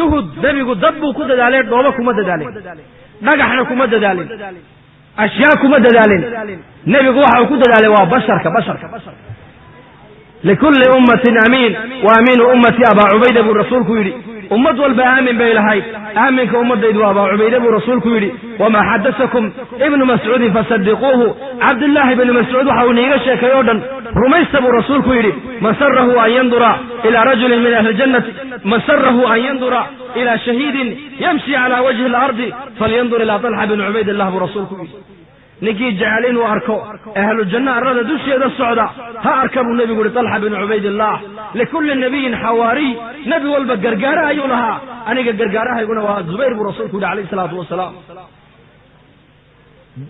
Juhud nebigu dad buu ku dadaalay, dhoobo kuma dadaalin, dhagaxna kuma dadaalin, ashyaa kuma dadaalin. Nebigu waxa uu ku dadaalay waa basharka, basharka. Likulli ummatin amiin wa amiinu ummati Abaa Cubayda buu rasuulku yidhi. Ummad walba aamin bay lahayd, aaminka ummaddaydu waa Abaa Cubayde buu rasuulku yidhi. Wamaa xadasakum Ibnu Mascuudin fasadiquuhu, Cabdullaahi ibnu Mascuud waxa uu niiga sheekay oo dhan rumaysta buu rasuulku yidhi. Man sarahu an yandura ila rajulin min ahli ljannati, man sarahu an yandura ila shahiidin yamshi cala wajhi alardi falyandur ilaa Talxa bni Cubaydillah buu rasuulku yidhi. Ninkii jecel inuu arko ahlu janno arlada dusheeda socda ha arka buu nebigu yihi Talxa binu Cubaydillah. Likulli nabiyin xawaariy, nebi walba gargaare ayuu lahaa, aniga gargaarahayguna waa Zubayr buu rasuulku yidhi alayhi salaatu wasalaam.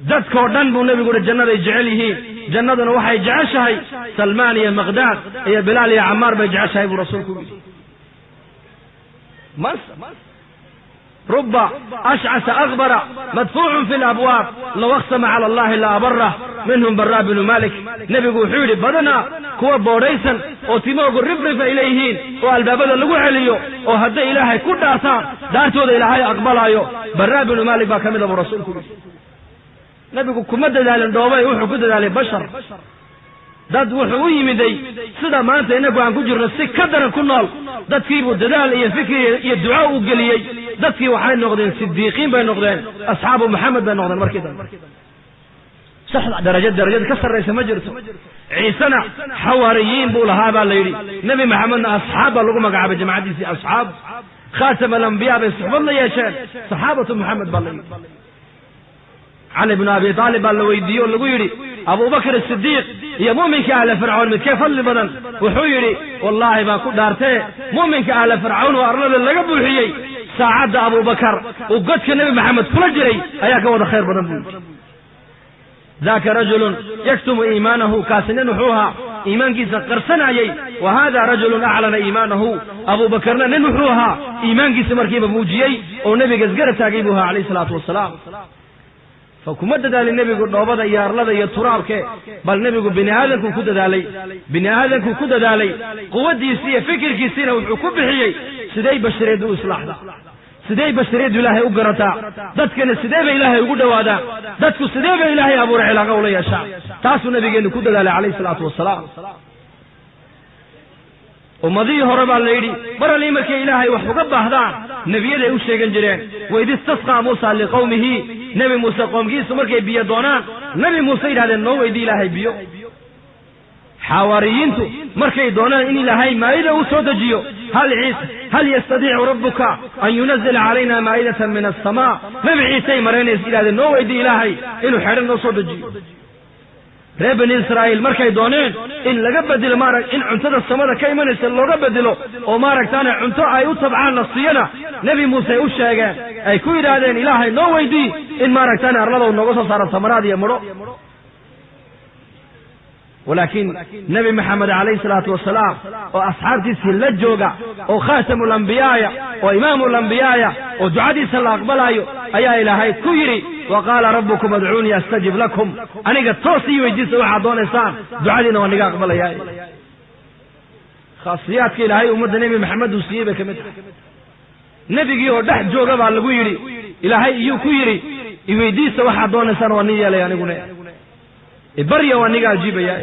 Dadkoo dhan buu nebigu yihi jannaday jecel yihiin, jannaduna waxay jeceshahay Salmaan iyo Maqdaad iyo Bilaal iyo Camaar bay jeceshahay buu rasuulku yidhi. Ruba ashcasa akbara madfuucun fi labwaab low aqsama cala allahi la abarah minhum Baraa binu Malik. Nebigu wuxuu yidhi badanaa kuwa boodhaysan oo timoogu rifrif ay leeyihiin oo albaabada lagu celiyo oo hadday ilaahay ku dhaartaan daartooda ilaahay aqbalaayo, Baraa binu Malik baa ka mida buu rasuulku yidhi. Nebigu kuma dadaalin dhoobay, wuxuu ku dadaalay bashar. Dad wuxuu u yimiday sida maanta inagu aan ku jirno si ka daran ku nool. Dadkiibuu dadaal iyo fikri iyo duco u geliyey. Dadkii waxay noqdeen sidiiqiin bay noqdeen, asxaabu Maxamed bay noqdeen markii dambe. Saxda daraja darajada ka sarraysa ma jirto. Ciisena xawaariyiin buu lahaa baa la yidhi, Nebi Maxamedna asxaab baa lagu magacaabay, jamacadiisii asxaab khaatam alambiyaa bay suxbad la yeesheen, saxaabatu Maxamed baa la yidhi. Cali bnu Abi Taalib baa la weydiiyey oo lagu yidhi Abubakr Asidiiq iyo mu'minka ahla Fircawn midkee fadli badan? Wuxuu yidhi wallaahi baan ku dhaartee mu'minka ahla Fircawn oo arlada laga buuxiyey saacadda Abubakar uu godka Nebi Maxamed kula jiray ayaa ka wada khayr badan buu yidhi. Daaka rajulun yaktumu iimaanahu, kaasi nin wuxuu ahaa iimaankiisa qarsanayey, wa hada rajulun aclana iimaanahu. Abubakarna nin wuxuu ahaa iimaankiisa markiiba muujiyey oo nebiga isgarab taagay buu ahaa calayhi salaatu wasalaam. Fa kuma dadaalin nebigu dhoobada iyo arlada iyo turaabke, bal nebigu bini aadamkuu ku dadaalay, bini aadamkuu ku dadaalay. Quwaddiisii iyo fikirkiisiina wuxuu ku bixiyey siday bashariyaddu u islaaxdaa, sidey bashariyaddu ilaahay u garataa, dadkana sidee bay ilaahay ugu dhowaadaan, dadku sidee bay ilaahay abuuray cilaaqa ula yeeshaan. Taasuu nabigeennu ku dadaalay calayhi salaatu wasalaam. Ummadihii hore baa la yidhi mar allii markay ilaahay wax uga baahdaan nebiyaday u sheegan jireen. Waid istasqaa Muusa liqawmihi, Nebi Muuse qoomkiisu markay biyo doonaan Nebi Muuse yidhahdeen noo weydii ilaahay biyo. Xawaariyiintu markay doonaan in ilaahay maa'ida uu soo dejiyo, hal ciise hal yastadiicu rabbuka an yunazila calayna maa'idatan min alsamaa, Nebi Ciisey maraynaysa yidhahdeen noo weydii ilaahay inuu xedhan noo soo dejiyo. Reer Bani Israa'iil markay dooneen in laga bedelo maarag in cuntada samada ka imanaysa looga bedelo oo maaragtaane cunto ay u tabcaan la siiyana, Nebi Muuse u sheegeen ay ku yidhaahdeen ilaahay noo weydii in maaragtaane arlada uu nooga soo saaro samaraad iyo midho. Walaakiin Nebi Maxamed calayhi salaatu wasalaam oo asxaabtiisii la jooga oo khaatamu lambiyaaya oo imaamu lambiyaaya oo ducadiisa la aqbalaayo ayaa ilaahay ku yidhi wa qaala rabbukum adcuunii astajib lakum, aniga toos ii weydiista waxaad doonaysaan, ducadiina waa niga aqbalayaa. Khaasiyaadka ilaahay ummadda Nebi Maxamed uu siiyey bay ka mid tahay. Nebigii oo dhex jooga baa lagu yidhi ilaahay iyuu ku yidhi iweydiista waxaad doonaysaan waa nin yeelaya, aniguna ibarya waa niga ajiibaya.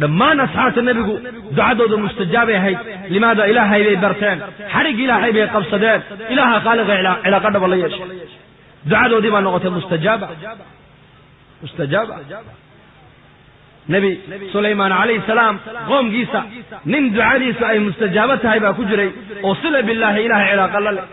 Dhammaan asxaabta nebigu ducadooda mustajaabay ahayd. Limaada? Ilaahay bay barteen, xadhig ilaahay bay qabsadeen, ilaaha khaaliqa cilaaqa dhaba la yeeshay, ducadoodii baa noqotay mustajaaba, mustajaaba. Nebi Sulaymaan calayhi salaam qoomkiisa nin ducadiisu ay mustajaabo tahay baa ku jiray oo sila billaahi ilahay cilaaqa la leh.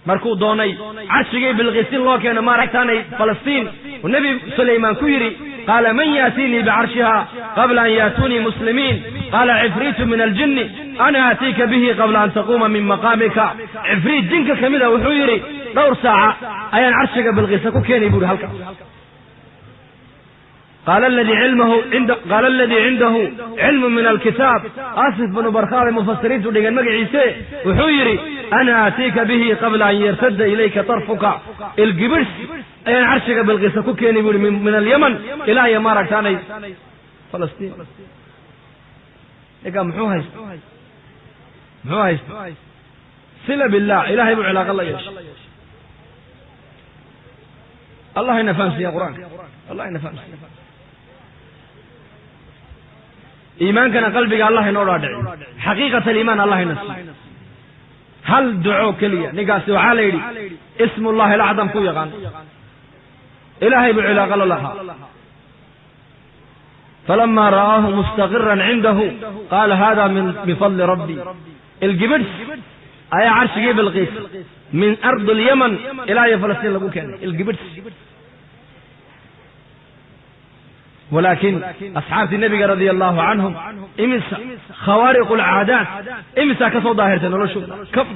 Markuu doonay carshigii Bilqiisin loo keeno maaragtaanay Falastiin, uu Nebi Sulaymaan ku yidhi qaala man yaatiinii bicarshiha qabla an yaatuunii muslimiin, qaala cifriitu min aljinni ana aatiika bihi qabla an taquuma min maqaamika. Cifriit jinka ka mida wuxuu yidhi dhowr saaca ayaan carshiga Bilqiisa ku keenay buu yidhi halkaas. Qaala aladii cindahu cilmu min alkitaab, Asif bnu Barkhaabay mufasiriintu dhigeen magaciise, wuxuu yidhi ana aatiika bihi qabla an yartadda ilayka tarfuka, ilgibidhs ayaan carshiga Bilqiisa ku keenay buu yihi min alyaman ilaa iyo maaragtaanay Falastiin. Ninkaa muxuu haysta? Muxuu haysta? Sila billah, ilahay buu cilaaqa la yeeshay. Allah ina fahamsiiya qur-aanka, allah ina fahamsiiya iimaankana qalbiga allah inoo dhaadhiciyo, xaqiiqat aliimaan allah ina siiyo. Hal duco keliya ninkaasi waxaa la yidhi ismu llahi alacdam ku yaqaan, ilaahay buu cilaaqa la lahaa. Falama ra'aahu mustaqiran cindahu qaala hada min fadli rabbi. Ilgibidhs ayaa carshigii Bilqiis min ardi alyaman ilaa iyo Falastiin lagu keenay ilgibidhs. Walaakin asxaabtii nebiga radia allahu canhum imisa khawaariqu alcaadaat imisaa ka soo daahirtay noloshooda. Kam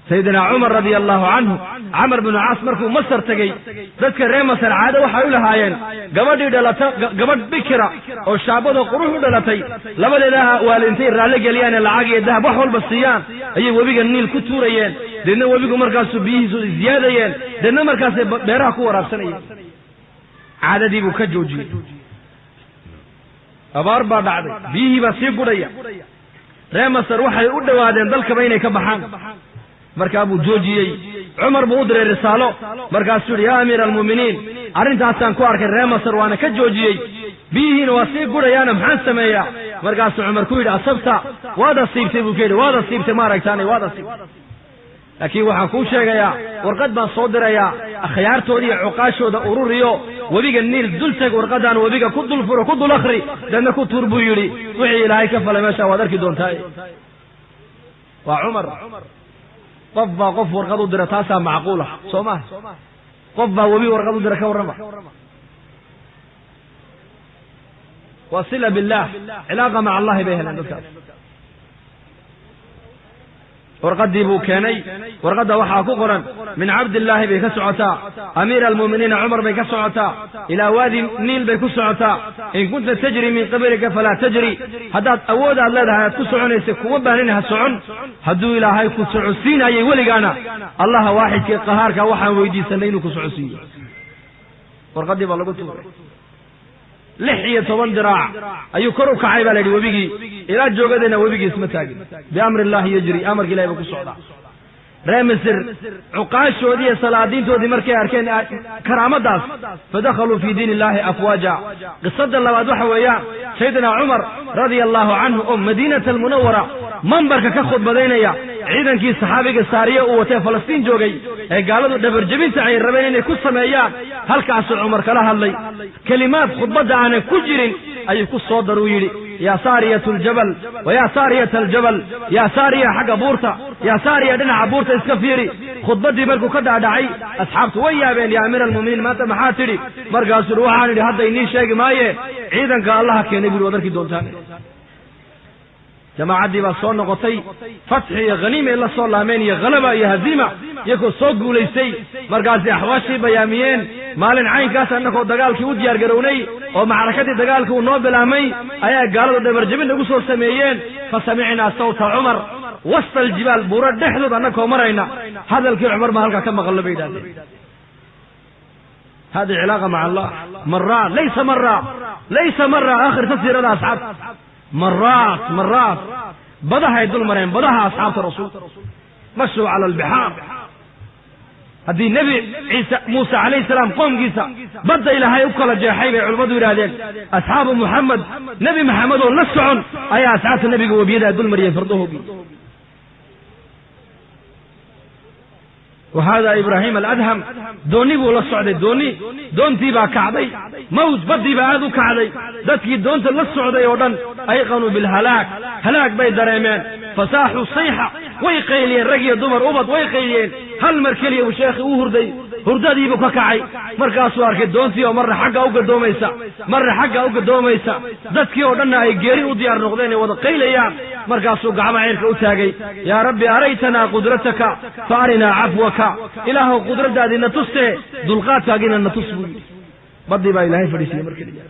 Sayidina Cumar radia allahu canhu, Camar binu Caas markuu Masar tegey, dadka reer Masar caado waxay u lahaayeen gabadhii dhalata, gabadh bikira oo shaabado qurux u dhalatay, labadeeda waalintay raalli geliyaan ee lacag iyo dahab wax walba siiyaan ayay webiga Niil ku tuurayeen. Deedna webigu markaasuu biyihiisu ziyaadayeen, deedna markaasay beeraha ku waraabsanayeen. Caadadii buu ka joojiyey. Abaar baa dhacday, biyihii baa sii gudhaya. Reer Masar waxay u dhowaadeen dalkaba inay ka baxaan. Markaa buu joojiyey. Cumar buu u diray risaalo, markaasuu yihi yaa amiira almu'miniin, arrintaasaan ku arkay reer Masar waana ka joojiyey, biyihiina waa sii gudhayaana maxaan sameeyaa? Markaasuu Cumar ku yidhi asabta, waad asiibtay buu ka yidhi, waad asiibtay maaragtaanay, waad asiibtay. Laakiin waxaan kuu sheegayaa warqad baan soo dirayaa, akhyaartooda iyo cuqaashooda ururiyo, webiga Niil dul tag, warqadaan webiga ku dul furo, ku dul akhri, deedna ku tuur buu yidhi. Wixii ilaahay ka falay meesha waad arki doontaa. Waa Cumar. Qof baa qof warqad u dira, taasaa macquula soo maha? Qof baa webi warqad u dira, ka warrama. Waa sila billah, cilaaqa maca allahi bay heleen dadkaas. Warqaddii buu keenay. Warqadda waxaa ku qoran min Cabdillaahi bay ka socotaa, amiira almu'miniina Cumar bay ka socotaa, ilaa waadi Niil bay ku socotaa. In kunta tajri min qablika falaa tajri, haddaad awood aad leedahay aad ku soconaysa kuma baanin, ha socon. Hadduu ilaahay ku socodsiinayay weligaana, allaha waaxidkii qahaarka waxaan weydiisanay inuu ku socodsiiyo. Warqaddii baa lagu tuuray. 16 diraac ayuu kor u kacay baa la yidhi webigii, ilaa joogadayna webigii isma taagin. Biamri illahi yajri, amarka ilahi buu ku socdaa. Reer Misr cuqaashoodii iyo salaadiintoodii markay arkeen karaamadaas, fadakhaluu fii diin illahi afwaaja. Qisada labaad waxa weeyaan Sayidina Cumar radia allahu canhu oo Madiinata almunawara mambarka ka khudbadaynaya, ciidankii saxaabiga Saariye uu watee Falastiin joogay ee gaaladu dhabarjebinta ay rabeen inay ku sameeyaan, halkaasuu Cumar kala hadlay. Kelimaad khudbadda aanan ku jirin ayuu ku soo daruu yidhi, yaa saariyatu aljabal wa yaa saariyata aljabal, yaa saariya xagga buurta, yaa saariya dhinaca buurta iska fiiri. Khudbaddii markuu ka dhaadhacay asxaabtu way yaabeen, yaa amiira almu'miniin maanta maxaa tidhi? Markaasuu uhi waxaan idhi hadda inii sheegi maaye, ciidanka allaha keenay buri, waad arki doontaan. Jamaacaddii baa soo noqotay, fatxi iyo khaniimay la soo laameen iyo khalaba iyo haziima, iyagoo soo guulaystay. Markaasay axwaashii bayaamiyeen. Maalin caynkaas annagoo dagaalkii u diyaar garownay oo macrakadii dagaalkii uu noo bilaabmay ayaa gaaladu dhabarjabin nagu soo sameeyeen. Fa samicnaa sawta Cumar wasta aljibaal, buuro dhexdood annagoo marayna hadalkii Cumar baa halkaa ka maqallo bay yidhahdeen. Hadi cilaaqa maca allah maraat, laysa mara, laysa mara akhirta siirada asxaabta, maraat maraat badahay dul mareen, badaha asxaabta rasuulka mashuu cala albixaar. Haddii nebi Ciise Muuse calayhi salaam qoomkiisa badda ilaahay u kala jeexay bay culimmadu yidhahdeen, asxaabu Muxamed nebi Maxamed oo la socon ayaa asxaabta nebiga webiyadaa dul mariyeen fardahoogii. Wa hada Ibraahim aladham doonni buu la socday, doonni doontii baa kacday, mawj baddii baa aad u kacday. Dadkii doonta la socday oo dhan ayqanuu bilhalaag, halaag bay dareemeen. Fasaaxuu sayxa, way qayliyeen, rag iyo dumar ubad way qayliyeen. Hal mar keliya uu sheekhi u hurday, hurdadiibuu ka kacay. Markaasuu arkay doontii oo marna xagga u gadoomaysa, marna xagga u gadoomaysa, dadkii oo dhanna ay geeri u diyaar noqdeen ay wada qaylayaan. Markaasuu gacmaha ceyrka u taagay, yaa rabbi araytanaa qudrataka fa arinaa cafwaka, ilaahow qudradaadii na tustee dulqaadkaagiina na tus buu yidhi. Baddii baa ilaahay fadhiisiiyey mar keliya.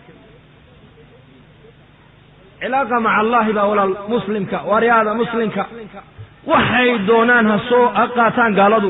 Cilaaqa maca allahi baa walaal muslimka waaryaada muslimka waxay doonaan ha soo ha qaataan gaaladu.